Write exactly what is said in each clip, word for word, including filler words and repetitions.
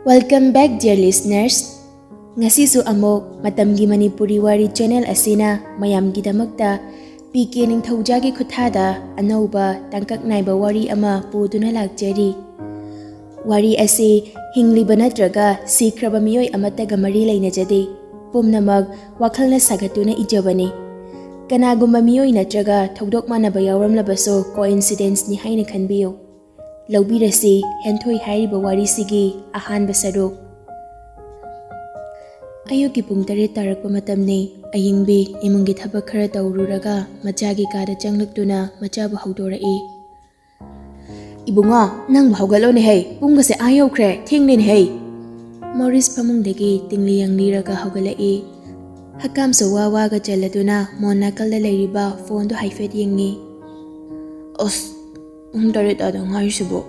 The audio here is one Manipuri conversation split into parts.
Welcome back, dear listeners. ꯉꯁꯤꯁꯨ ꯑꯃꯨꯛ ꯃꯇꯝꯒꯤ ꯃꯅꯤꯄꯨꯔꯤ ꯋꯥꯔꯤ channel ꯑꯁꯤꯅ ꯃꯌꯥꯝꯒꯤꯗꯃꯛꯇ ꯄꯤ ꯀꯦ ꯅꯤꯡꯊꯧꯖꯥꯒꯤ ꯈꯨꯠꯊꯥꯗ ꯑꯅꯧꯕ ꯇꯥꯡꯀꯛ ꯅꯥꯏꯕ ꯋꯥꯔꯤ ꯑꯃ ꯄꯨꯗꯨꯅ ꯂꯥꯛꯆꯔꯤ꯫ ꯋꯥꯔꯤ ꯑꯁꯤ ꯍꯤꯡꯂꯤꯕ ꯅꯠꯇ꯭ꯔꯒ ꯁꯤꯈ꯭ꯔꯕ ꯃꯤꯑꯣꯏ ꯑꯃꯠꯇꯒ ꯃꯔꯤ ꯂꯩꯅꯖꯗꯦ꯫ ꯄꯨꯝꯅꯃꯛ ꯋꯥꯈꯜꯅ ꯁꯥꯒꯠꯇꯨꯅ ꯏꯖꯕꯅꯤ꯫ ꯀꯅꯥꯒꯨꯝꯕ ꯃꯤꯑꯣꯏ ꯅꯠꯇ꯭ꯔꯒ ꯊꯧꯗꯣꯛ ꯃꯥꯟꯅꯕ ꯌꯥꯎꯔꯝꯂꯕꯁꯨ coincidenceꯅꯤ ꯍꯥꯏꯅ ꯈꯟꯕꯤꯌꯨ꯫ ꯂꯧꯕꯤꯔꯁꯤ ꯍꯦꯟꯊꯣꯏ ꯍꯥꯏꯔꯤꯕ ꯋꯥꯔꯤꯁꯤꯒꯤ ꯑꯍꯥꯟꯕ ꯁꯔꯨꯛ꯫ ꯑꯌꯨꯛꯀꯤ ꯄꯨꯡ ꯇꯔꯦꯠ ꯇꯥꯔꯛꯄ ꯃꯇꯝꯅꯤ꯫ ꯑꯌꯤꯡꯕꯤ ꯏꯃꯨꯡꯒꯤ ꯊꯕꯛ ꯈꯔ ꯇꯧꯔꯨꯔꯒ ꯃꯆꯥꯒꯤ ꯀꯥꯗ ꯆꯪꯂꯛꯇꯨꯅ ꯃꯆꯥꯕꯨ ꯍꯧꯗꯣꯔꯛꯏ꯫ "ꯏꯕꯨꯡꯉꯣ, ꯅꯪꯕꯨ ꯍꯧꯒꯠꯂꯣꯅꯦ ꯍꯩ, ꯄꯨꯡꯒꯁꯦ ꯑꯥ ꯌꯧꯈ꯭ꯔꯦ, ꯊꯦꯡꯂꯦꯅꯦ ꯍꯩ!" ꯃꯣꯔꯤꯁ ꯐꯃꯨꯡꯗꯒꯤ ꯇꯤꯡꯂꯤ ꯌꯥꯡꯂꯤꯔꯒ ꯍꯧꯒꯠꯂꯛꯏ꯫ ꯍꯛꯀꯥꯝꯁꯨ ꯋꯥ ꯋꯥꯒ ꯆꯜꯂꯗꯨꯅ ꯃꯣꯟ ꯅꯥꯀꯜꯗ ꯂꯩꯔꯤꯕ phoneꯗꯨ ꯍꯥꯏꯐꯦꯠ ꯌꯦꯡꯉꯤ꯫ "ꯑꯁ, ꯄꯨꯡ ꯇꯔꯦꯠ ꯇꯥꯗ ꯉꯥꯏꯔꯤꯁꯤꯕꯣ?"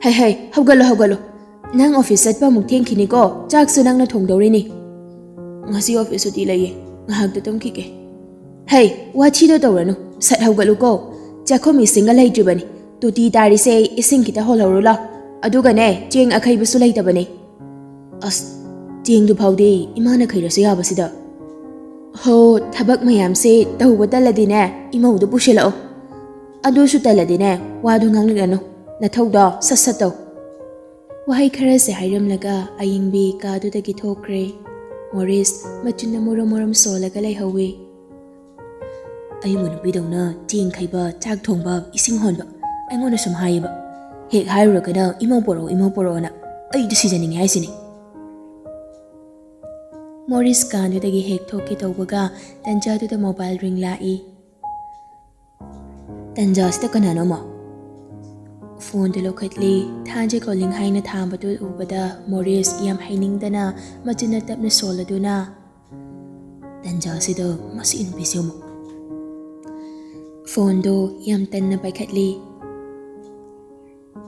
"ꯍꯩ ꯍꯩ, ꯍꯧꯒꯠꯂꯣ ꯍꯧꯒꯠꯂꯣ, ꯅꯪ office ꯆꯠꯄ ꯑꯃꯨꯛ ꯊꯦꯡꯈꯤꯅꯤꯀꯣ, ꯆꯥꯛꯁꯨ ꯅꯪꯅ ꯊꯣꯡꯗꯧꯔꯤꯅꯤ꯫" "ꯉꯁꯤ office ꯁꯨꯇꯤ ꯂꯩꯌꯦ, ꯉꯥꯏꯍꯥꯛꯇ ꯇꯨꯝꯈꯤꯒꯦ꯫" "ꯍꯩ, ꯋꯥꯊꯤꯗꯣ ꯇꯧꯔꯅꯨ, ꯁꯠ ꯍꯧꯒꯠꯂꯨꯀꯣ, ꯆꯥꯛꯈꯨꯝ ꯏꯁꯤꯡꯒ ꯂꯩꯇ꯭ꯔꯤꯕꯅꯤ, ꯇꯣꯇꯤ ꯇꯥꯔꯤꯁꯦ ꯏꯁꯤꯡ ꯈꯤꯇ ꯍꯣꯜꯍꯧꯔꯨ ꯂꯥꯎ, ꯑꯗꯨꯒꯅꯦ ꯆꯦꯡ ꯑꯈꯩꯕꯁꯨ ꯂꯩꯇꯕꯅꯤ꯫" "ꯑꯁ, ꯆꯦꯡꯗꯨ ꯐꯥꯎꯗꯤ ꯏꯃꯥꯅ ꯈꯩꯔꯁꯨ ꯌꯥꯕꯁꯤꯗ꯫" "ꯍꯣ, ꯊꯕꯛ ꯃꯌꯥꯝꯁꯦ ꯇꯧꯕ ꯇꯜꯂꯗꯤꯅꯦ ꯏꯃꯧꯗ ꯄꯨꯁꯤꯜꯂꯛꯑꯣ, ꯑꯗꯨꯁꯨ ꯇꯜꯂꯗꯤꯅꯦ ꯋꯥꯗꯣ ꯉꯥꯡꯂꯛꯂꯅꯨ, ꯅꯊꯧꯗꯣ ꯁꯠ ꯁꯠ ꯇꯧ꯫" ꯋꯥꯍꯩ ꯈꯔꯁꯦ ꯍꯥꯏꯔꯝꯂꯒ ꯑꯌꯤꯡꯕꯤ ꯀꯥꯗꯨꯗꯒꯤ ꯊꯣꯛꯈ꯭ꯔꯦ꯫ ꯃꯣꯔꯤꯁ ꯃꯆꯤꯟꯅ ꯃꯨꯔꯨꯝ ꯃꯨꯔꯨꯝ ꯁꯣꯜꯂꯒ ꯂꯩꯍꯧꯋꯤ꯫ "ꯑꯌꯨꯝꯕ ꯅꯨꯄꯤꯗꯧꯅ ꯆꯦꯡ ꯈꯩꯕ, ꯆꯥꯛ ꯊꯣꯡꯕ, ꯏꯁꯤꯡ ꯍꯣꯟꯕ ꯑꯩꯉꯣꯟꯗ ꯁꯨꯝ ꯍꯥꯏꯌꯦꯕ꯫ ꯍꯦꯛ ꯍꯥꯏꯔꯨꯔꯒꯅ 'ꯏꯃꯧ ꯄꯣꯔꯛꯑꯣ, ꯏꯃꯧ ꯄꯣꯔꯛꯑꯣꯅ'꯫ ꯑꯩꯗꯤ ꯁꯤꯖꯅꯤꯡꯉꯦ ꯍꯥꯏꯁꯤꯅꯤ꯫" ꯃꯣꯔꯤꯁ ꯀꯥꯗꯨꯗꯒꯤ ꯍꯦꯛ ꯊꯣꯛꯀꯦ ꯇꯧꯕꯒ ꯇꯟꯖꯥꯗꯨꯗ mobile ring ꯂꯥꯛꯏ꯫ "ꯇꯟꯖꯥꯁꯤꯗ ꯀꯅꯥꯅꯣꯃ?" Phoneꯗꯨ ꯂꯧꯈꯠꯂꯤ꯫ ꯊꯥꯖ calling ꯍꯥꯏꯅ ꯊꯥꯕꯗꯨ ꯎꯕꯗ ꯃꯣꯔꯤꯁ ꯌꯥꯝ ꯍꯩꯅꯤꯡꯗꯅ ꯃꯆꯤꯟꯅ ꯇꯞꯅ ꯁꯣꯜꯂꯗꯨꯅ, "ꯇꯟꯖꯥꯁꯤꯗ ꯃꯁꯤ ꯅꯨꯄꯤꯁꯦ ꯑꯃꯨꯛ꯫" Phoneꯗꯨ ꯌꯥꯝ ꯇꯟꯅ ꯄꯥꯏꯈꯠꯂꯤ꯫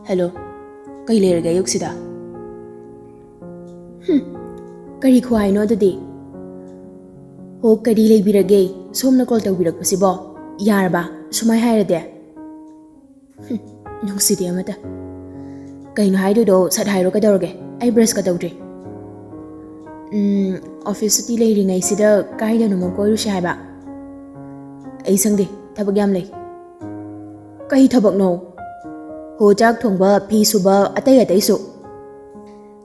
"Hello, ꯀꯩ ꯂꯩꯔꯒꯦ ꯑꯌꯨꯛꯁꯤꯗ?" "ꯍꯨꯝ, ꯀꯔꯤ ꯈꯨꯍꯥꯏꯅꯣ ꯑꯗꯨꯗꯤ?" "ꯑꯣ, ꯀꯔꯤ ꯂꯩꯕꯤꯔꯒꯦ? ꯁꯣꯝꯅ call ꯇꯧꯕꯤꯔꯛꯄꯁꯤꯕꯣ? ꯌꯥꯔꯕ? ꯁꯨꯃꯥꯏ ꯍꯥꯏꯔꯗꯤ?" "ꯍꯨꯝ, ꯅꯨꯡꯁꯤꯗꯦ ꯑꯃꯇ꯫ ꯀꯩꯅꯣ ꯍꯥꯏꯗꯣꯏꯗꯣ? ꯁꯠ ꯍꯥꯏꯔꯣ, ꯀꯩꯗꯧꯔꯒꯦ?" ꯑꯩ ꯕ꯭ꯔꯁꯀ ꯇꯧꯗ꯭ꯔꯤ꯫ ꯎꯝ, ꯑꯣꯐꯤꯁ ꯁꯨꯇꯤ ꯂꯩꯔꯤꯉꯩꯁꯤꯗ ꯀꯥꯏꯗꯅꯣꯃ ꯀꯣꯏꯔꯨꯁꯦ ꯍꯥꯏꯕ꯫ ꯑꯩ ꯁꯪꯗꯦ, ꯊꯕꯛ ꯌꯥꯝ ꯂꯩ꯫ ꯀꯩ ꯊꯕꯛꯅꯣ? ꯍꯣ, ꯆꯥꯛ ꯊꯣꯡꯕ, ꯐꯤ ꯁꯨꯕ, ꯑꯇꯩ ꯑꯇꯩꯁꯨ꯫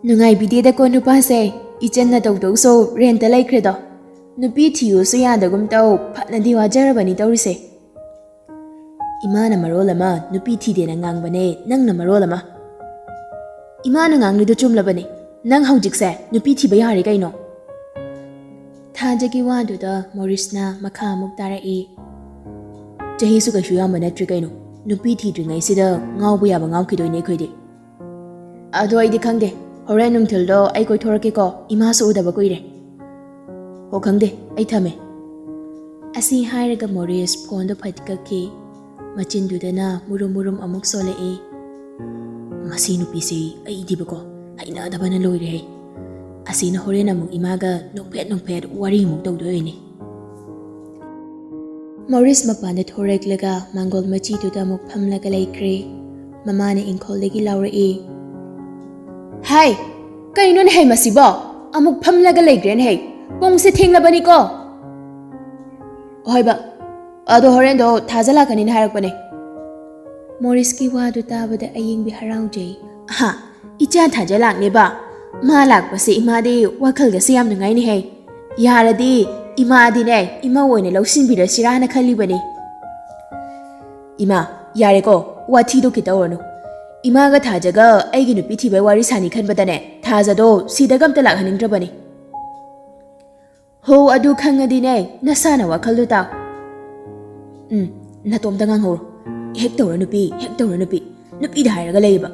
ꯅꯨꯡꯉꯥꯏꯕꯤꯗꯦꯗꯀꯣ ꯅꯨꯄꯥꯁꯦ, ꯏꯆꯟꯅ ꯇꯧꯗꯧꯁꯨ ꯔꯦꯟꯇ ꯂꯩꯈ꯭ꯔꯦꯗꯣ꯫ ꯅꯨꯄꯤ ꯊꯤꯌꯨꯁꯨ ꯌꯥꯗꯒꯨꯝ ꯇꯧ, ꯐꯅꯗꯤ ꯋꯥꯖꯔꯕꯅꯤ ꯇꯧꯔꯤꯁꯦ꯫ ꯏꯃꯥꯅ ꯃꯔꯣꯜ ꯑꯃ ꯅꯨꯄꯤ ꯊꯤꯗꯦꯅ ꯉꯥꯡꯕꯅꯦ, ꯅꯪꯅ ꯃꯔꯣꯜ ꯑꯃ꯫ ꯏꯃꯥꯅ ꯉꯥꯡꯂꯤꯗꯨ ꯆꯨꯝꯂꯕꯅꯤ꯫ ꯅꯪ ꯍꯧꯖꯤꯛꯁꯦ ꯅꯨꯄꯤ ꯊꯤꯕ ꯌꯥꯔꯦ ꯀꯩꯅꯣ? ꯊꯥꯖꯒꯤ ꯋꯥꯗꯨꯗ ꯃꯣꯔꯤꯁꯅ ꯃꯈꯥ ꯑꯃꯨꯛ ꯇꯥꯔꯛꯏ꯫ ꯆꯍꯤꯁꯨ ꯀꯩꯁꯨ ꯌꯥꯝꯕ ꯅꯠꯇ꯭ꯔꯤ ꯀꯩꯅꯣ꯫ ꯅꯨꯄꯤ ꯊꯤꯗ꯭ꯔꯤꯉꯩꯁꯤꯗ ꯉꯥꯎꯕ ꯌꯥꯕ ꯉꯥꯎꯈꯤꯗꯣꯏꯅꯦ ꯑꯩꯈꯣꯏꯗꯤ꯫ ꯑꯗꯣ ꯑꯩꯗꯤ ꯈꯪꯗꯦ, ꯍꯣꯔꯦꯟ ꯅꯨꯡꯊꯤꯜꯗꯣ ꯑꯩ ꯀꯣꯏꯊꯣꯔꯛꯀꯦꯀꯣ, ꯏꯃꯥꯁꯨ ꯎꯗꯕ ꯀꯨꯏꯔꯦ꯫ ꯍꯣ, ꯈꯪꯗꯦ, ꯑꯩ ꯊꯝꯃꯦ꯫ ꯑꯁꯤ ꯍꯥꯏꯔꯒ ꯃꯣꯔꯤꯁ ꯐꯣꯟꯗꯣ ꯐꯠ ꯀꯛꯈꯤ꯫ ꯃꯆꯤꯟꯗꯨꯗꯅ ꯃꯨꯔꯨꯝ ꯃꯨꯔꯨꯝ ꯑꯃꯨꯛ ꯁꯣꯜꯂꯛꯏ꯫ ꯃꯁꯤ ꯅꯨꯄꯤꯁꯤ ꯑꯩꯗꯤꯕꯀꯣ ꯍꯩꯅꯗꯕꯅ ꯂꯣꯏꯔꯦ꯫ ꯑꯁꯤꯅ ꯍꯣꯔꯦꯟ ꯑꯃꯨꯛ ꯏꯃꯥꯒ ꯅꯣꯛꯐꯦꯠ ꯅꯣꯛꯐꯦꯠ ꯋꯥꯔꯤ ꯑꯃꯨꯛ ꯇꯧꯗꯣꯏꯅꯤ꯫ ꯃꯣꯔꯤꯁ ꯃꯄꯥꯟꯗ ꯊꯣꯔꯛꯂꯒ ꯃꯥꯡꯒꯣꯜ ꯃꯆꯤꯗꯨꯗ ꯑꯃꯨꯛ ꯐꯝꯂꯒ ꯂꯩꯈ꯭ꯔꯦ꯫ ꯃꯃꯥꯅ ꯏꯪꯈꯣꯜꯗꯒꯤ ꯂꯥꯎꯔꯛꯏ꯫ ꯍꯥꯏ, ꯀꯩꯅꯣꯅꯦ ꯍꯩ ꯃꯁꯤꯕꯣ? ꯑꯃꯨꯛ ꯐꯝꯂꯒ ꯂꯩꯈ꯭ꯔꯦꯅꯦ ꯍꯩ꯫ ꯄꯨꯡꯁꯦ ꯊꯦꯡꯂꯕꯅꯤꯀꯣ꯫ ꯍꯣꯏꯕ, ꯑꯗꯣ ꯍꯣꯔꯦꯟꯗꯣ ꯊꯥꯖ ꯂꯥꯛꯀꯅꯤꯅ ꯍꯥꯏꯔꯛꯄꯅꯦ꯫ ꯃꯣꯔꯤꯁꯀꯤ ꯋꯥꯗꯨ ꯇꯥꯕꯗ ꯑꯌꯤꯡꯕꯤ ꯍꯔꯥꯎꯖꯩ꯫ ꯑꯍꯥ, ꯏꯆꯥ ꯊꯥꯖ ꯂꯥꯛꯅꯦꯕ? ꯃꯥ ꯂꯥꯛꯄꯁꯦ ꯏꯃꯥꯗꯤ ꯋꯥꯈꯜꯒꯁꯦ ꯌꯥꯝ ꯅꯨꯡꯉꯥꯏꯅꯦꯍꯦ꯫ ꯌꯥꯔꯗꯤ ꯏꯃꯥꯗꯤꯅꯦ ꯏꯃꯧ ꯑꯣꯏꯅ ꯂꯧꯁꯤꯟꯕꯤꯔꯁꯤꯔꯥꯅ ꯈꯜꯂꯤꯕꯅꯤ꯫ ꯏꯃꯥ, ꯌꯥꯔꯦꯀꯣ, ꯋꯥꯊꯤꯗꯣ ꯈꯤꯇ ꯑꯣꯏꯔꯅꯨ꯫ ꯏꯃꯥꯒ ꯊꯥꯖꯒ ꯑꯩꯒꯤ ꯅꯨꯄꯤ ꯊꯤꯕꯩ ꯋꯥꯔꯤ ꯁꯥꯅꯤ ꯈꯟꯕꯗꯅꯦ, ꯊꯥꯖꯗꯣ ꯁꯤꯗꯒ ꯑꯝꯇ ꯂꯥꯛꯍꯟꯅꯤꯡꯗ꯭ꯔꯕꯅꯤ꯫ ꯍꯣ, ꯑꯗꯨ ꯈꯪꯉꯗꯤꯅꯦ, ꯅꯁꯥꯅ ꯋꯥꯈꯜꯗꯣ ꯇꯥꯎ꯫ ꯎꯝ, ꯅꯇꯣꯝꯇ ꯉꯥꯡꯍꯧꯔꯣ꯫ ꯍꯦꯛ ꯇꯧꯔ ꯅꯨꯄꯤ, ꯍꯦꯛ ꯇꯧꯔ ꯅꯨꯄꯤ, ꯅꯨꯄꯤꯗ ꯍꯥꯏꯔꯒ ꯂꯩꯌꯦꯕ꯫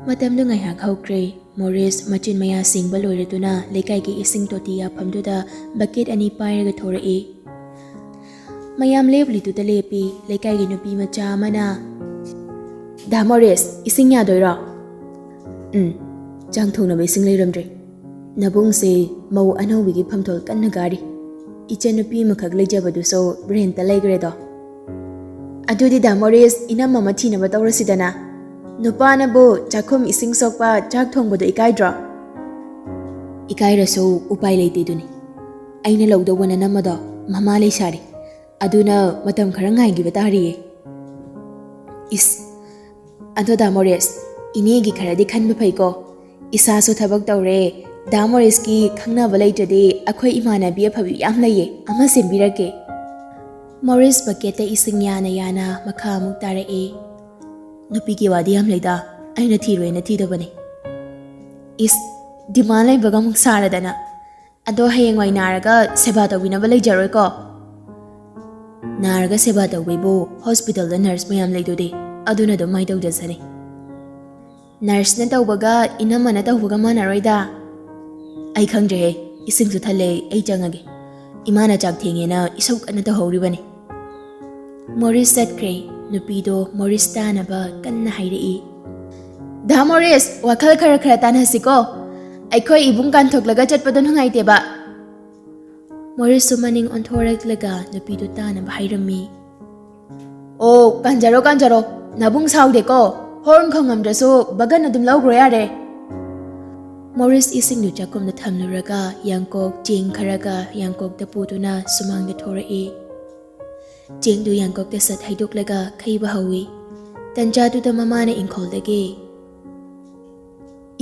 ꯃꯇꯝꯗꯨ ꯉꯥꯏꯍꯥꯛ ꯍꯧꯈ꯭ꯔꯦ꯫ ꯃꯣꯔꯤꯁ ꯃꯆꯤꯟ ꯃꯌꯥ ꯁꯦꯡꯕ ꯂꯣꯏꯔꯗꯨꯅ ꯂꯩꯀꯥꯏꯒꯤ ꯏꯁꯤꯡ ꯇꯣꯇꯤ ꯌꯥꯐꯝꯗꯨꯗ ꯕꯛꯀꯦꯠ ꯑꯅꯤ ꯄꯥꯏꯔꯒ ꯊꯣꯔꯛꯏ꯫ ꯃꯌꯥꯝ ꯂꯦꯞꯂꯤꯗꯨꯗ ꯂꯦꯞꯄꯤ꯫ ꯂꯩꯀꯥꯏꯒꯤ ꯅꯨꯄꯤ ꯃꯆꯥ ꯑꯃꯅ, "ꯗꯥ ꯃꯣꯔꯤꯁ, ꯏꯁꯤꯡ ꯌꯥꯗꯣꯏꯔꯣ?" "ꯎꯝ, ꯆꯥꯛ ꯊꯣꯡꯅꯕ ꯏꯁꯤꯡ ꯂꯩꯔꯝꯗ꯭ꯔꯦ꯫ ꯅꯕꯨꯡꯁꯦ ꯃꯧ ꯑꯅꯧꯕꯤꯒꯤ ꯐꯝꯊꯣꯜ ꯀꯟꯅ ꯀꯥꯔꯤ꯫ ꯏꯆꯟꯅꯨꯄꯤ ꯑꯃꯈꯛ ꯂꯩꯖꯕꯗꯨꯁꯨ ꯔꯦꯟꯇ ꯂꯩꯈ꯭ꯔꯦꯗꯣ꯫ ꯑꯗꯨꯗꯤ ꯗꯥ ꯃꯣꯔꯤꯁ, ꯏꯅꯝꯃ ꯑꯃ ꯊꯤꯅꯕ ꯇꯧꯔꯁꯤꯗꯅ?" ꯅꯨꯄꯥꯅꯕꯨ ꯆꯥꯛꯈꯨꯝ ꯏꯁꯤꯡ ꯁꯣꯛꯄ ꯆꯥꯛ ꯊꯣꯡꯕꯗꯣ ꯏꯀꯥꯏꯗ꯭ꯔꯣ? ꯏꯀꯥꯏꯔꯁꯨ ꯎꯄꯥꯏ ꯂꯩꯇꯦꯗꯨꯅꯤ꯫ ꯑꯩꯅ ꯂꯧꯗꯧꯕ ꯅꯅꯝ ꯑꯗꯣ ꯃꯃꯥ ꯂꯩꯁꯥꯔꯤ꯫ ꯑꯗꯨꯅ ꯃꯇꯝ ꯈꯔ ꯉꯥꯏꯈꯤꯕ ꯇꯥꯔꯤꯌꯦ꯫ ꯏꯁ, ꯑꯗꯣ ꯗꯥ ꯃꯣꯔꯤꯁ, ꯏꯅꯦꯒꯤ ꯈꯔꯗꯤ ꯈꯟꯕ ꯐꯩꯀꯣ꯫ ꯏꯁꯥꯁꯨ ꯊꯕꯛ ꯇꯧꯔꯦ, ꯗꯥ ꯃꯣꯔꯤꯁꯀꯤ ꯈꯪꯅꯕ ꯂꯩꯇ꯭ꯔꯗꯤ ꯑꯩꯈꯣꯏ ꯏꯃꯥꯟꯅꯕꯤ ꯑꯐꯕꯤ ꯌꯥꯝ ꯂꯩꯌꯦ, ꯑꯃ ꯁꯦꯝꯕꯤꯔꯛꯀꯦ꯫ ꯃꯣꯔꯤꯁ ꯕꯛꯀꯦꯠꯇ ꯏꯁꯤꯡ ꯌꯥꯅ ꯌꯥꯅ ꯃꯈꯥ ꯑꯃꯨꯛ ꯇꯥꯔꯛꯑꯦ꯫ ꯅꯨꯄꯤꯒꯤ ꯋꯥꯗꯤ ꯌꯥꯝ ꯂꯩꯗ, ꯑꯩꯅ ꯊꯤꯔꯣꯏꯅ ꯊꯤꯗꯕꯅꯤ꯫ ꯏꯁ, ꯗꯤꯃꯥꯟ ꯂꯩꯕꯒ ꯑꯃꯨꯛ ꯁꯥꯔꯗꯅ꯫ ꯑꯗꯣ ꯍꯌꯦꯡꯋꯥꯏ ꯅꯥꯔꯒ ꯁꯦꯕꯥ ꯇꯧꯕꯤꯅꯕ ꯂꯩꯖꯔꯣꯏꯀꯣ? ꯅꯥꯔꯒ ꯁꯦꯕꯥ ꯇꯧꯕꯩꯕꯨ ꯍꯣꯁꯄꯤꯇꯥꯜꯗ ꯅꯔꯁ ꯃꯌꯥꯝ ꯂꯩꯗꯨꯗꯤ, ꯑꯗꯨꯅ ꯑꯗꯨꯝ ꯃꯥꯏ ꯇꯧꯖꯁꯅꯤ꯫ ꯅꯔꯁꯅ ꯇꯧꯕꯒ ꯏꯅꯝꯃꯅ ꯇꯧꯕꯒ ꯃꯥꯟꯅꯔꯣꯏꯗ꯫ ꯑꯩ ꯈꯪꯗ꯭ꯔꯦꯍꯦ, ꯏꯁꯤꯡꯁꯨ ꯊꯜꯂꯦ, ꯑꯩ ꯆꯪꯉꯒꯦ꯫ ꯏꯃꯥꯅ ꯆꯥꯛ ꯊꯦꯡꯉꯦꯅ ꯏꯁꯧ ꯀꯟꯅ ꯇꯧꯍꯧꯔꯤꯕꯅꯤ꯫ ꯃꯣꯔꯤꯁ ꯆꯠꯈ꯭ꯔꯦ꯫ ꯅꯨꯄꯤꯗꯣ ꯃꯣꯔꯤꯁ ꯇꯥꯅꯕ ꯀꯟꯅ ꯍꯥꯏꯔꯛꯏ꯫ "ꯗꯥ ꯃꯣꯔꯤꯁ, ꯋꯥꯈꯜ ꯈꯔ ꯈꯔ ꯇꯥꯟꯅꯁꯤꯀꯣ꯫ ꯑꯩꯈꯣꯏ ꯏꯕꯨꯡ ꯀꯥꯟꯊꯣꯛꯂꯒ ꯆꯠꯄꯗꯣ ꯅꯨꯡꯉꯥꯏꯇꯦꯕ꯫" ꯃꯣꯔꯤꯁꯁꯨ ꯃꯅꯤꯡ ꯑꯣꯟꯊꯣꯔꯛꯂꯒ ꯅꯨꯄꯤꯗꯨ ꯇꯥꯅꯕ ꯍꯥꯏꯔꯝꯃꯤ꯫ "ꯑꯣ, ꯀꯥꯟꯖꯔꯣ, ꯀꯥꯟꯖꯔꯣ꯫ ꯅꯕꯨꯡ ꯁꯥꯎꯗꯦꯀꯣ꯫ ꯍꯣꯔꯟ ꯈꯣꯡꯉꯝꯗ꯭ꯔꯁꯨ ꯕꯒꯟ ꯑꯗꯨꯝ ꯂꯧꯈ꯭ꯔꯣ ꯌꯥꯔꯦ꯫" ꯃꯣꯔꯤꯁ ꯏꯁꯤꯡꯗꯨ ꯆꯥꯛꯈꯨꯝꯗ ꯊꯝꯂꯨꯔꯒ ꯌꯥꯡꯀꯣꯛ, ꯆꯦꯡ ꯈꯔꯒ ꯌꯥꯡꯀꯣꯛꯇ ꯄꯨꯗꯨꯅ ꯁꯨꯃꯥꯡꯗ ꯊꯣꯔꯛꯏ꯫ ꯆꯦꯡꯗꯨ ꯌꯥꯡꯀꯣꯛꯇ ꯁꯠ ꯍꯩꯗꯣꯛꯂꯒ ꯈꯩꯕ ꯍꯧꯏ꯫ ꯇꯟꯖꯥꯗꯨꯗ ꯃꯃꯥꯅ ꯏꯪꯈꯣꯜꯗꯒꯤ,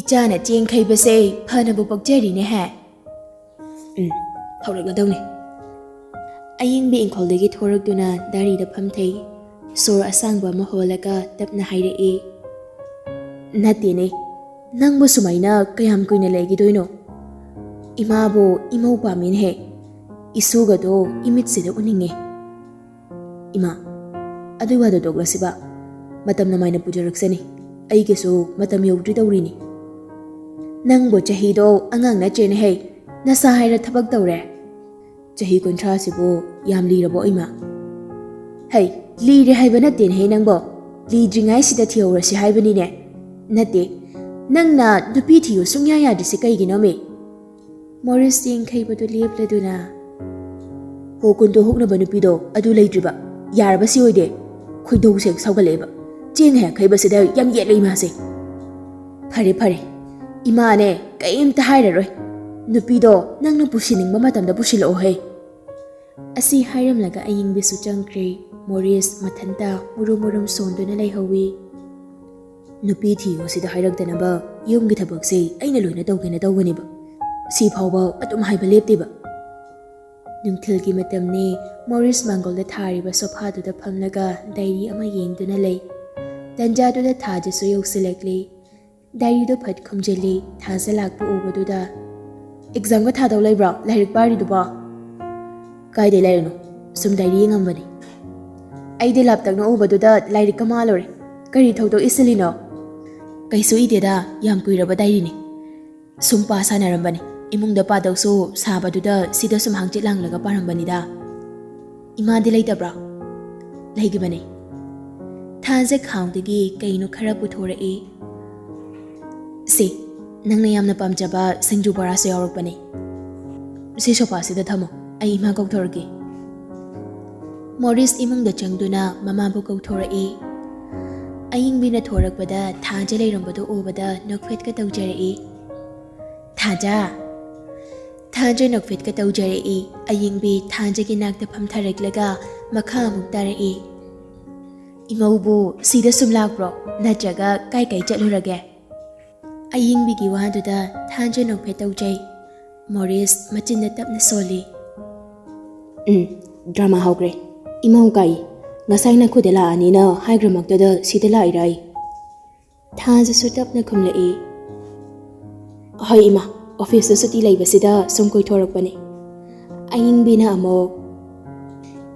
"ꯏꯆꯥꯅ ꯆꯦꯡ ꯈꯩꯕꯁꯦ ꯐꯅꯕꯨ ꯄꯣꯛꯆꯔꯤꯅꯦꯍꯦ꯫ ꯎꯝ, ꯍꯧꯔꯛꯂꯗꯧꯅꯤ꯫" ꯑꯌꯤꯡꯕꯤ ꯏꯪꯈꯣꯜꯗꯒꯤ ꯊꯣꯔꯛꯇꯨꯅ ꯗꯥꯔꯤꯗ ꯐꯝꯊꯩ꯫ ꯁꯣꯔ ꯑꯁꯥꯡꯕ ꯑꯃ ꯍꯣꯜꯂꯒ ꯇꯞꯅ ꯍꯥꯏꯔꯛꯏ, "ꯅꯠꯇꯦꯅꯦ, ꯅꯪꯕꯨ ꯁꯨꯃꯥꯏꯅ ꯀꯌꯥꯝ ꯀꯨꯏꯅ ꯂꯩꯈꯤꯗꯣꯏꯅꯣ? ꯏꯃꯥꯕꯨ ꯏꯃꯧ ꯄꯥꯝꯃꯤꯅꯦꯍꯦ꯫ ꯏꯁꯨꯒꯗꯣ ꯏꯃꯤꯠꯁꯤꯗ ꯎꯅꯤꯡꯉꯦ꯫" "ꯏꯃꯥ, ꯑꯗꯨꯏ ꯋꯥꯗꯣ ꯇꯣꯛꯂꯁꯤꯕ꯫ ꯃꯇꯝꯅ ꯃꯥꯏꯅ ꯄꯨꯖꯔꯛꯁꯅꯤ꯫ ꯑꯩꯒꯤꯁꯨ ꯃꯇꯝ ꯌꯧꯗ꯭ꯔꯤ ꯇꯧꯔꯤꯅꯤ꯫" "ꯅꯪꯕꯨ ꯆꯍꯤꯗꯣ ꯑꯉꯥꯡ ꯅꯠꯇ꯭ꯔꯦꯅꯦꯍꯦ꯫ ꯅꯁꯥ ꯍꯥꯏꯔ ꯊꯕꯛ ꯇꯧꯔꯦ꯫ ꯆꯍꯤ ꯀꯨꯟꯊ꯭ꯔꯥꯁꯤꯕꯨ ꯌꯥꯝ ꯂꯤꯔꯕꯣ, ꯏꯃꯥ?" "ꯍꯩ, ꯂꯤꯔꯦ ꯍꯥꯏꯕ ꯅꯠꯇꯦꯅꯦꯍꯦ ꯅꯪꯕꯣ꯫ ꯂꯤꯗ꯭ꯔꯤꯉꯩꯁꯤꯗ ꯊꯤꯍꯧꯔꯁꯤ ꯍꯥꯏꯕꯅꯤꯅꯦ꯫ ꯅꯠꯇꯦ, ꯅꯪꯅ ꯅꯨꯄꯤ ꯊꯤꯌꯨ ꯁꯨꯡꯌꯥ ꯌꯥꯗ꯭ꯔꯤꯁꯦ ꯀꯩꯒꯤꯅꯣꯃꯤ?" ꯃꯣꯔꯤꯁ ꯆꯦꯡ ꯈꯩꯕꯗꯨ ꯂꯦꯞꯂꯗꯨꯅ, "ꯍꯣ, ꯀꯨꯟꯗꯣ ꯍꯨꯛꯅꯕ ꯅꯨꯄꯤꯗꯣ ꯑꯗꯨ ꯂꯩꯇ꯭ꯔꯤꯕ꯫ ꯌꯥꯔꯕ ꯁꯤ ꯑꯣꯏꯗꯦ꯫ ꯈꯣꯏꯗꯧꯁꯦ ꯁꯥꯎꯒꯠꯂꯛꯑꯦꯕ꯫ ꯆꯦꯡ ꯍꯦꯛ ꯍꯩꯕꯁꯤꯗ ꯌꯥꯝ ꯌꯦꯠꯂꯦ ꯏꯃꯥꯁꯦ꯫ ꯐꯔꯦ ꯐꯔꯦ, ꯏꯃꯥꯅꯦ ꯀꯩꯝꯇ ꯍꯥꯏꯔꯔꯣꯏ꯫ ꯅꯨꯄꯤꯗꯣ ꯅꯪꯅ ꯄꯨꯁꯤꯟꯅꯤꯡꯕ ꯃꯇꯝꯗ ꯄꯨꯁꯤꯜꯂꯛꯑꯣꯍꯦ꯫ ꯑꯁꯤ ꯍꯥꯏꯔꯝꯂꯒ ꯑꯌꯤꯡꯕꯤꯁꯨ ꯆꯪꯈ꯭ꯔꯦ꯫ ꯃꯣꯔꯤꯁ ꯃꯊꯟꯇ ꯃꯨꯔꯨꯝ ꯃꯨꯔꯨꯝ ꯁꯣꯟꯗꯨꯅ ꯂꯩꯍꯧꯋꯤ꯫ ꯅꯨꯄꯤ ꯊꯤꯌꯣ ꯁꯤꯗ ꯍꯥꯏꯔꯛꯇꯅꯕ, ꯌꯨꯝꯒꯤ ꯊꯕꯛꯁꯦ ꯑꯩꯅ ꯂꯣꯏꯅ ꯇꯧꯒꯦꯅ ꯇꯧꯕꯅꯦꯕ꯫ ꯁꯤ ꯐꯥꯎꯕ ꯑꯗꯨꯝ ꯍꯥꯏꯕ ꯂꯦꯞꯇꯦꯕ꯫ ꯅꯨꯡꯊꯤꯜꯒꯤ ꯃꯇꯝꯅꯤ꯫ ꯃꯣꯔꯤꯁ ꯃꯥꯡꯒꯣꯜꯗ ꯊꯥꯔꯤꯕ ꯁꯣꯐꯥꯗꯨꯗ ꯐꯝꯂꯒ ꯗꯥꯏꯔꯤ ꯑꯃ ꯌꯦꯡꯗꯨꯅ ꯂꯩ꯫ ꯇꯟꯖꯥꯗꯨꯗ ꯊꯥꯖꯁꯨ ꯌꯧꯁꯤꯜꯂꯛꯂꯤ꯫ ꯗꯥꯏꯔꯤꯗꯨ ꯐꯠ ꯈꯨꯝꯖꯤꯜꯂꯤ꯫ ꯊꯥꯖ ꯂꯥꯛꯄ ꯎꯕꯗꯨꯗ, "ꯑꯦꯛꯖꯥꯝꯒ ꯊꯥꯗꯧ ꯂꯩꯕ꯭ꯔꯣ? ꯂꯥꯏꯔꯤꯛ ꯄꯥꯔꯤꯗꯨꯕꯣ?" "ꯀꯥꯏꯗꯩ ꯂꯩꯔꯤꯅꯣ? ꯁꯨꯝ ꯗꯥꯏꯔꯤ ꯌꯦꯡꯉꯝꯕꯅꯤ꯫" ꯑꯩꯗꯤ ꯂꯥꯞꯇꯛꯅ ꯎꯕꯗꯨꯗ ꯂꯥꯏꯔꯤꯛꯀ ꯃꯥꯜꯂꯨꯔꯦ꯫ "ꯀꯔꯤ ꯊꯧꯗꯣꯛ ꯏꯁꯤꯜꯂꯤꯅꯣ?" "ꯀꯩꯁꯨ ꯏꯗꯦꯗ, ꯌꯥꯝ ꯀꯨꯏꯔꯕ ꯗꯥꯏꯔꯤꯅꯤ꯫ ꯁꯨꯝ ꯄꯥ ꯁꯥꯟꯅꯔꯝꯕꯅꯤ꯫ ꯏꯃꯨꯡꯗ ꯄꯥꯗꯧꯁꯨ ꯁꯥꯕꯗꯨꯗ ꯁꯤꯗ ꯁꯨꯝ ꯍꯥꯡꯆꯤꯠ ꯂꯥꯡꯂꯒ ꯄꯥꯔꯝꯕꯅꯤꯗ꯫" "ꯏꯃꯥꯗꯤ ꯂꯩꯇꯕ꯭ꯔꯥ?" "ꯂꯩꯈꯤꯕꯅꯤ꯫" ꯊꯥꯖ ꯈꯥꯎꯗꯒꯤ ꯀꯩꯅꯣ ꯈꯔ ꯄꯨꯊꯣꯔꯛꯏ꯫ "ꯁꯤ, ꯅꯪꯅ ꯌꯥꯝꯅ ꯄꯥꯝꯖꯕ ꯁꯤꯡꯖꯨ ꯕꯣꯔꯥꯁꯨ ꯌꯥꯎꯔꯛꯄꯅꯤ꯫ ꯁꯤ ꯁꯣꯐꯥꯁꯤꯗ ꯊꯝꯃꯣ, ꯑꯩ ꯏꯃꯥ ꯀꯧꯊꯣꯔꯛꯀꯦ꯫" ꯃꯣꯔꯤꯁ ꯏꯃꯨꯡꯗ ꯆꯪꯗꯨꯅ ꯃꯃꯥꯕꯨ ꯀꯧꯊꯣꯔꯛꯏ꯫ ꯑꯌꯤꯡꯕꯤꯅ ꯊꯣꯔꯛꯄꯗ ꯊꯥꯖ ꯂꯩꯔꯝꯕꯗꯨ ꯎꯕꯗ ꯅꯣꯛꯐꯦꯠꯀ ꯇꯧꯖꯔꯛꯏ꯫ "ꯊꯥꯖ!" ꯊꯥꯖ ꯅꯣꯛꯐꯦꯠꯀ ꯇꯧꯖꯔꯛꯏ꯫ ꯑꯌꯤꯡꯕꯤ ꯊꯥꯖꯒꯤ ꯅꯥꯛꯇ ꯐꯝꯊꯔꯛꯂꯒ ꯃꯈꯥ ꯑꯃꯨꯛ ꯇꯥꯔꯛꯏ꯫ "ꯏꯃꯧꯕꯨ ꯁꯤꯗ ꯁꯨꯝ ꯂꯥꯛꯄ꯭ꯔꯣ? ꯅꯠꯇ꯭ꯔꯒ ꯀꯥꯏ ꯀꯥꯏ ꯆꯠꯂꯨꯔꯒꯦ?" ꯑꯌꯤꯡꯕꯤꯒꯤ ꯋꯥꯗꯨꯗ ꯊꯥꯖ ꯅꯣꯛꯐꯦꯠ ꯇꯧꯖꯩ꯫ ꯃꯣꯔꯤꯁ ꯃꯆꯤꯟꯗ ꯇꯞꯅ ꯁꯣꯜꯂꯤ꯫ "ꯎꯝ, ꯗ꯭ꯔꯃꯥ ꯍꯧꯈ꯭ꯔꯦ꯫ ꯏꯃꯧ ꯀꯥꯏ, ꯉꯁꯥꯏ ꯅꯈꯨꯗ ꯂꯥꯛꯑꯅꯤꯅ ꯍꯥꯏꯈ꯭ꯔꯃꯛꯇꯗ ꯁꯤꯗ ꯂꯥꯛꯏꯔꯥꯏ?" ꯊꯥꯖꯁꯨ ꯇꯞꯅ ꯈꯨꯝꯂꯛꯏ꯫ "ꯍꯣꯏ ꯏꯃꯥ, ꯑꯣꯐꯤꯁꯇ ꯁꯨꯇꯤ ꯂꯩꯕꯁꯤꯗ ꯁꯨꯝ ꯀꯣꯏꯊꯣꯔꯛꯄꯅꯤ꯫" ꯑꯌꯤꯡꯕꯤꯅ ꯑꯃꯨꯛ,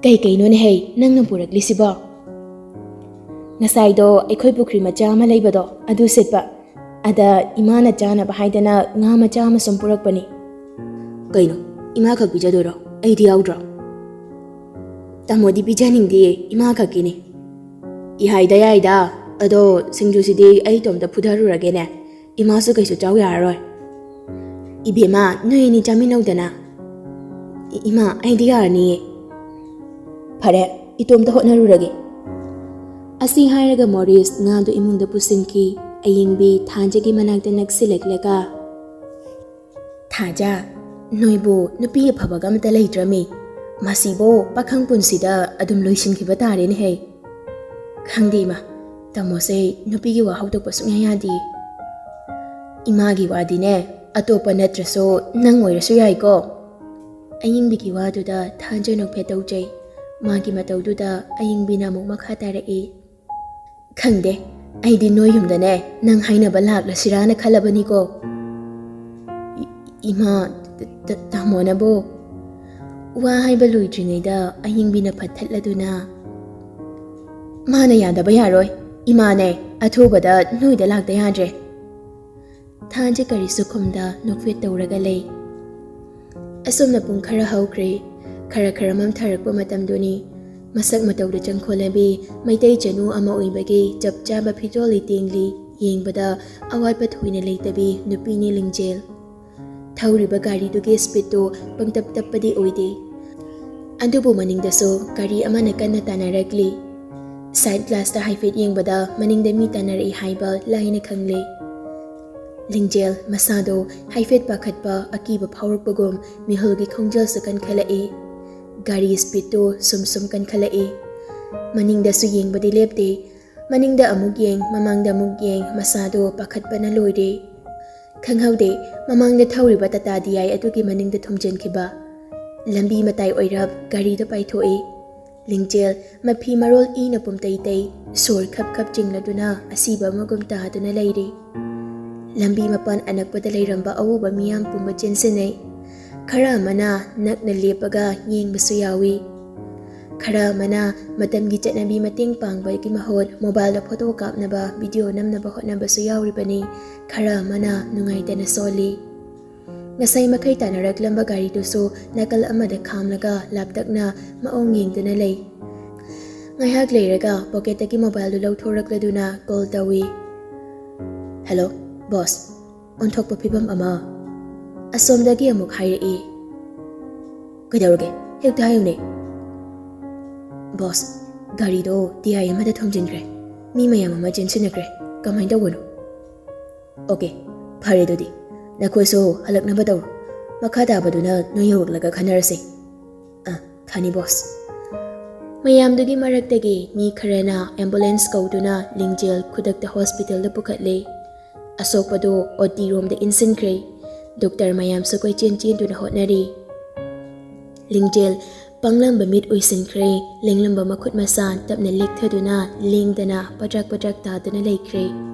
"ꯀꯩ ꯀꯩꯅꯣꯅꯦ ꯍꯩ ꯅꯪꯅ ꯄꯨꯔꯛꯂꯤꯁꯤꯕꯣ?" "ꯉꯁꯥꯏꯗꯣ ꯑꯩꯈꯣꯏ ꯄꯨꯈ꯭ꯔꯤ ꯃꯆꯥ ꯑꯃ ꯂꯩꯕꯗꯣ ꯑꯗꯨ ꯁꯤꯠꯄ꯫ ꯑꯗ ꯏꯃꯥꯅ ꯆꯥꯅꯕ ꯍꯥꯏꯗꯅ ꯉꯥ ꯃꯆꯥ ꯑꯃ ꯁꯨꯝ ꯄꯨꯔꯛꯄꯅꯤ꯫" "ꯀꯩꯅꯣ, ꯏꯃꯥ ꯈꯛ ꯄꯤꯖꯗꯣꯏꯔꯣ? ꯑꯩꯗꯤ ꯌꯥꯎꯗ꯭ꯔꯣ?" "ꯇꯥꯃꯣꯗꯤ ꯄꯤꯖꯅꯤꯡꯗꯤꯌꯦ, ꯏꯃꯥ ꯈꯛꯀꯤꯅꯤ꯫" "ꯏꯍꯥꯏꯗ ꯌꯥꯏꯗ, ꯑꯗꯣ ꯁꯤꯡꯖꯨꯁꯤꯗꯤ ꯑꯩ ꯏꯇꯣꯝꯇ ꯐꯨꯊꯔꯨꯔꯒꯦꯅꯦ, ꯏꯃꯥꯁꯨ ꯀꯩꯁꯨ ꯆꯥꯎ ꯌꯥꯔꯔꯣꯏ꯫" "ꯏꯕꯦꯝꯃ, ꯅꯣꯏ ꯑꯅꯤ ꯆꯥꯃꯤꯟꯅꯧꯗꯅ꯫" "ꯏ-, ꯏꯃꯥ, ꯑꯩꯗꯤ ꯌꯥꯔꯅꯤꯌꯦ꯫" "ꯐꯔꯦ, ꯏꯇꯣꯝꯇ ꯍꯣꯠꯅꯔꯨꯔꯒꯦ꯫" ꯑꯁꯤ ꯍꯥꯏꯔꯒ ꯃꯣꯔꯤꯁ ꯉꯥꯗꯨ ꯏꯃꯨꯡꯗ ꯄꯨꯁꯤꯟꯈꯤ꯫ ꯑꯌꯤꯡꯕꯤ ꯊꯥꯖꯒꯤ ꯃꯅꯥꯛꯇ ꯅꯛꯁꯤꯜꯂꯛꯂꯒ, "ꯊꯥꯖ, ꯅꯣꯏꯕꯨ ꯅꯨꯄꯤ ꯑꯐꯕꯒ ꯑꯃꯇ ꯂꯩꯇ꯭ꯔꯃꯤ꯫ ꯃꯁꯤꯕꯨ ꯄꯥꯈꯪ ꯄꯨꯟꯁꯤꯗ ꯑꯗꯨꯝ ꯂꯣꯏꯁꯤꯟꯈꯤꯕ ꯇꯥꯔꯦꯅꯦꯍꯦ꯫ ꯈꯪꯗꯦ ꯏꯃꯥ, ꯇꯥꯃꯣꯁꯦ ꯅꯨꯄꯤꯒꯤ ꯋꯥ ꯍꯧꯗꯣꯛꯄ ꯁꯨꯡꯌꯥ ꯌꯥꯗꯦ꯫ ꯏꯃꯥꯒꯤ ꯋꯥꯗꯤꯅꯦ, ꯑꯇꯣꯞꯄ ꯅꯠꯇ꯭ꯔꯁꯨ ꯅꯪ ꯑꯣꯏꯔꯁꯨ ꯌꯥꯏꯀꯣ?" ꯑꯌꯤꯡꯕꯤꯒꯤ ꯋꯥꯗꯨꯗ ꯊꯥꯖ ꯅꯣꯛꯐꯦꯠ ꯇꯧꯖꯩ꯫ ꯃꯥꯒꯤ ꯃꯇꯧꯗꯨꯗ ꯑꯌꯤꯡꯕꯤꯅ ꯑꯃꯨꯛ ꯃꯈꯥ ꯇꯥꯔꯛꯏ, "ꯈꯪꯗꯦ, ꯑꯩꯗꯤ ꯅꯣꯏ ꯌꯨꯝꯗꯅꯦ ꯅꯪ ꯍꯥꯏꯅꯕ ꯂꯥꯛꯂꯁꯤꯔꯥꯅ ꯈꯜꯂꯕꯅꯤꯀꯣ꯫ ꯏ-, ꯏꯃꯥ, ꯇ-, ꯇ-, ꯇꯥꯃꯣꯅꯕꯨ?" ꯋꯥ ꯍꯥꯏꯕ ꯂꯣꯏꯗ꯭ꯔꯤꯉꯩꯗ ꯑꯌꯤꯡꯕꯤꯅ ꯐꯠ ꯊꯠꯂꯗꯨꯅ, "ꯃꯥꯅ ꯌꯥꯗꯕ ꯌꯥꯔꯣꯏ꯫ ꯏꯃꯥꯅꯦ, ꯑꯊꯨꯕꯗ ꯅꯣꯏꯗ ꯂꯥꯛꯇ ꯌꯥꯗ꯭ꯔꯦ꯫" ꯊꯥꯖ ꯀꯔꯤꯁꯨ ꯈꯨꯝꯗ ꯅꯣꯛꯐꯦꯠ ꯇꯧꯔꯒ ꯂꯩ꯫ ꯑꯁꯨꯝꯅ ꯄꯨꯡ ꯈꯔ ꯍꯧꯈ꯭ꯔꯦ꯫ ꯈꯔ ꯈꯔ ꯃꯝꯊꯔꯛꯄ ꯃꯇꯝꯗꯨꯅꯤ꯫ ꯃꯁꯛ ꯃꯇꯧꯗ ꯆꯪꯈꯣꯜꯂꯕꯤ ꯃꯩꯇꯩ ꯆꯅꯨ ꯑꯃ ꯑꯣꯏꯕꯒꯤ ꯆꯞ ꯆꯥꯕ ꯐꯤꯖꯣꯜ ꯂꯩꯇꯦꯡꯂꯤ꯫ ꯌꯦꯡꯕꯗ ꯑꯋꯥꯠꯄ ꯊꯣꯏꯅ ꯂꯩꯇꯕꯤ ꯅꯨꯄꯤꯅꯤ ꯂꯤꯡꯖꯦꯜ꯫ ꯊꯧꯔꯤꯕ ꯒꯥꯔꯤꯗꯨꯒꯤ ꯁ꯭ꯄꯤꯠꯇꯨ ꯄꯪꯇꯞ ꯇꯞꯄꯗꯤ ꯑꯣꯏꯗꯦ꯫ ꯑꯗꯨꯕꯨ ꯃꯅꯤꯡꯗꯁꯨ ꯒꯥꯔꯤ ꯑꯃꯅ ꯀꯟꯅ ꯇꯥꯟꯅꯔꯛꯂꯤ꯫ ꯁꯥꯏꯠ ꯒ꯭ꯂꯥꯁꯇ ꯍꯥꯏꯐꯦꯠ ꯌꯦꯡꯕꯗ ꯃꯅꯤꯡꯗ ꯃꯤ ꯇꯥꯟꯅꯔꯛꯏ ꯍꯥꯏꯕ ꯂꯥꯏꯅ ꯈꯪꯂꯦ꯫ ꯂꯤꯡꯖꯦꯜ ꯃꯁꯥꯗꯣ ꯍꯥꯏꯐꯦꯠ ꯄꯥꯈꯠꯄ ꯑꯀꯤꯕ ꯐꯥꯎꯔꯛꯄꯒꯨꯝ ꯃꯤꯍꯨꯜꯒꯤ ꯈꯣꯡꯖꯦꯜꯁꯨ ꯀꯟꯈꯠꯂꯛꯏ꯫ ꯒꯥꯔꯤ ꯁ꯭ꯄꯤꯠꯇꯨ ꯁꯨꯝ ꯁꯨꯝ ꯀꯟꯈꯠꯂꯛꯏ꯫ ꯃꯅꯤꯡꯗꯁꯨ ꯌꯦꯡꯕꯗꯤ ꯂꯦꯞꯇꯦ꯫ ꯃꯅꯤꯡꯗ ꯑꯃꯨꯛ ꯌꯦꯡ, ꯃꯃꯥꯡꯗ ꯑꯃꯨꯛ ꯌꯦꯡ, ꯃꯁꯥꯗꯣ ꯄꯥꯈꯠꯄꯅ ꯂꯣꯏꯔꯦ꯫ ꯈꯪꯍꯧꯗꯦ, ꯃꯃꯥꯡꯗ ꯊꯧꯔꯤꯕ ꯇꯥꯇꯥ ꯗꯤ ꯑꯥꯏ ꯑꯗꯨꯒꯤ ꯃꯅꯤꯡꯗ ꯊꯣꯝꯖꯤꯟꯈꯤꯕ꯫ ꯂꯝꯕꯤ ꯃꯇꯥꯏ ꯑꯣꯏꯔꯞ ꯒꯥꯔꯤꯗꯨ ꯄꯥꯏꯊꯣꯛꯏ꯫ ꯂꯤꯡꯖꯦꯜ ꯃꯐꯤ ꯃꯔꯣꯜ ꯏꯅ ꯄꯨꯝꯇꯩ ꯇꯩ, ꯁꯣꯔ ꯈꯞ ꯈꯞ ꯆꯤꯡꯂꯗꯨꯅ ꯑꯁꯤꯕ ꯑꯃꯒꯨꯝ ꯇꯥꯗꯨꯅ ꯂꯩꯔꯤ꯫ ꯂꯝꯕꯤ ꯃꯄꯥꯟ ꯑꯅꯛꯄꯗ ꯂꯩꯔꯝꯕ ꯑꯎꯕ ꯃꯤꯌꯥꯝ ꯄꯨꯝꯕ ꯆꯦꯟꯁꯤꯟꯅꯩ꯫ ꯈꯔ ꯑꯃꯅ ꯅꯛꯅ ꯂꯦꯞꯄꯒ ꯌꯦꯡꯕꯁꯨ ꯌꯥꯎꯏ꯫ ꯈꯔ ꯑꯃꯅ ꯃꯇꯝꯒꯤ ꯆꯠꯅꯕꯤ ꯃꯇꯦꯡ ꯄꯥꯡꯕꯒꯤ ꯃꯍꯨꯠ ꯃꯣꯕꯥꯏꯜꯗ ꯐꯣꯇꯣ ꯀꯥꯞꯅꯕ, ꯚꯤꯗꯤꯑꯣ ꯅꯝꯅꯕ ꯍꯣꯠꯅꯕꯁꯨ ꯌꯥꯎꯔꯤꯕꯅꯤ꯫ ꯈꯔ ꯑꯃꯅ ꯅꯨꯡꯉꯥꯏꯇꯅ ꯁꯣꯜꯂꯤ꯫ ꯉꯁꯥꯏ ꯃꯈꯩ ꯇꯥꯟꯅꯔꯛꯂꯝꯕ ꯒꯥꯔꯤꯗꯨꯁꯨ ꯅꯥꯀꯜ ꯑꯃꯗ ꯈꯥꯝꯂꯒ ꯂꯥꯞꯇꯛꯅ ꯃꯑꯣꯡ ꯌꯦꯡꯗꯨꯅ ꯂꯩ꯫ ꯉꯥꯏꯍꯥꯛ ꯂꯩꯔꯒ ꯄꯣꯀꯦꯠꯇꯒꯤ ꯃꯣꯕꯥꯏꯜꯗꯨ ꯂꯧꯊꯣꯔꯛꯂꯗꯨꯅ ꯀꯣꯜ ꯇꯧꯏ꯫ "ꯍꯦꯜꯂꯣ, ꯕꯣꯁ꯫ ꯑꯣꯟꯊꯣꯛꯄ ꯐꯤꯕꯝ ꯑꯃ꯫" ꯑꯁꯣꯝꯗꯒꯤ ꯑꯃꯨꯛ ꯍꯥꯏꯔꯛꯏ꯫ "ꯀꯩꯗꯧꯔꯒꯦ? ꯍꯦꯛꯇ ꯍꯥꯏꯌꯨꯅꯦ꯫" "ꯕꯣꯁ, ꯒꯥꯔꯤꯗꯣ ꯇꯤ ꯑꯥꯏ ꯑꯃꯗ ꯊꯣꯝꯖꯤꯟꯈ꯭ꯔꯦ꯫ ꯃꯤ ꯃꯌꯥꯝ ꯑꯃ ꯆꯦꯟꯁꯤꯟꯅꯈ꯭ꯔꯦ꯫ ꯀꯃꯥꯏꯅ ꯇꯧꯕꯅꯣ? ꯑꯣꯀꯦ, ꯐꯔꯦ ꯑꯗꯨꯗꯤ꯫ ꯅꯈꯣꯏꯁꯨ ꯍꯜꯂꯛꯅꯕ ꯇꯧꯔꯣ꯫ ꯃꯈꯥ ꯇꯥꯕꯗꯨꯅ ꯅꯣꯏ ꯌꯧꯔꯛꯂꯒ ꯈꯟꯅꯔꯁꯦ꯫ ꯑ, ꯈꯥꯅꯤ ꯕꯣꯁ꯫ ꯃꯌꯥꯝꯗꯨꯒꯤ ꯃꯔꯛꯇꯒꯤ ꯃꯤ ꯈꯔꯅ ꯑꯦꯝꯕꯨꯂꯦꯟꯁ ꯀꯧꯗꯨꯅ ꯂꯤꯡꯖꯦꯜ ꯈꯨꯗꯛꯇ ꯍꯣꯁꯄꯤꯇꯥꯜꯗ ꯄꯨꯈꯠꯂꯦ꯫ ꯑꯁꯣꯛꯄꯗꯨ ꯑꯣ ꯇꯤ ꯔꯣꯝꯗ ꯏꯟꯁꯤꯟꯈ꯭ꯔꯦ꯫ ꯗꯣꯛꯇꯔ ꯃꯌꯥꯝꯁꯨ ꯀꯣꯏꯆꯦꯟ ꯆꯦꯟꯗꯨꯅ ꯍꯣꯠꯅꯔꯤ꯫ ꯂꯤꯡꯖꯦꯜ ꯄꯥꯡꯂꯝꯕ ꯃꯤꯠ ꯎꯏꯁꯤꯟꯈ꯭ꯔꯦ, ꯂꯦꯡꯂꯝꯕ ꯃꯈꯨꯠ ꯃꯁꯥ ꯇꯞꯅ ꯂꯦꯛꯊꯗꯨꯅ ꯂꯦꯡꯗꯅ ꯄꯗ꯭ꯔꯛ ꯄꯗ꯭ꯔꯛ ꯇꯥꯗꯨꯅ ꯂꯩꯈ꯭ꯔꯦ꯫